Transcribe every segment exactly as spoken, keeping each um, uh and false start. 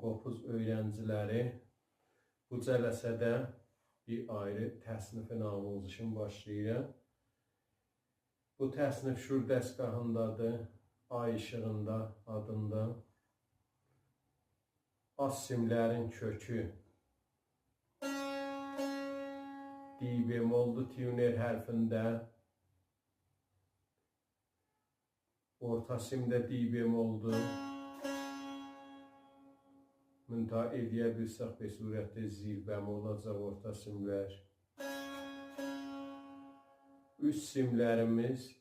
قوپوز اؤیرنجی‌لری، بو جلسه‌ده بیر آیری تصنیفین آموزشین باشلاییرام. بو تصنیف شور دستگاهیندادیر، آی ایشیغیندا آدیندا. آلت سیملرین کؤکو دی بمولدو تیونر حرفینده. اورتا سیم ده دی بمولدو. منتها ائلیه بیلسک، به صورت زیر بم اولاجاق اورتا سیملر. اوست سیملریمیز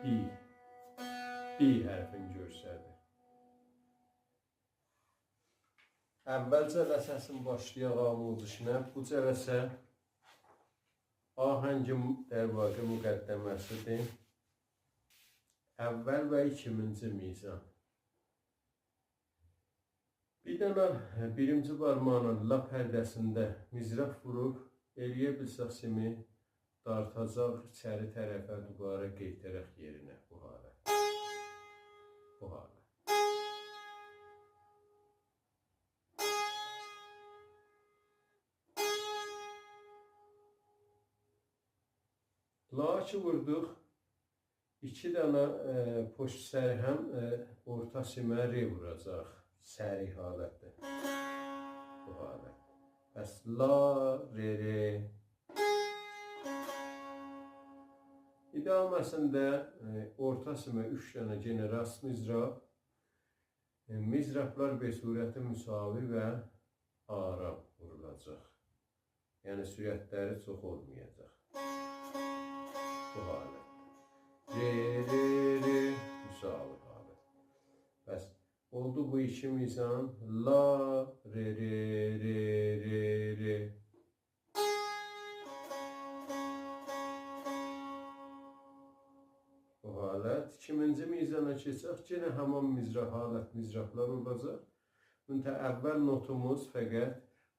بی، بی حرفین گؤستریر. اول جلسه‌سینی باشلایاق آموزشینه. بو جلسه آهنگین، در واقع، مقدمه‌سی‌دیر. اول و ایکیمینجی میزان. بیر دنه بیرینجی بارماغینین لا پرده‌سینده مضراب ووروب، ائلیه بیلسک سیمی دارتاجاق ایچری طرفه، دوباره قئیترک یئرینه، بو حالت. بو حالت. لا کی ووردوق، ایکی دنه، ائ، پشت سر هم، ائ، اورتا سیمه ر ووراجاق. سریع حالتده. بو حالت. پس لا، ر، ر. ادامه‌سینده، ائ، اورتا سیمه اوچ دنه یئنه راست مضراب. ائ، مضرابلار به صورت مساوی و آرام وورولاجاق. یعنی سرعتلری چوخ اولمایاجاق. بو حالت. ر، ر، ر، مساوی حالت. پس اولدو بو ایکی میزان. لا، ر، ر، ر، ر، ر. بو حالت. ایکیمینجی میزانا کئچک. یئنه همان مضراب، حالت مضرابلار اولاجاق. منتها اول نوتوموز فقط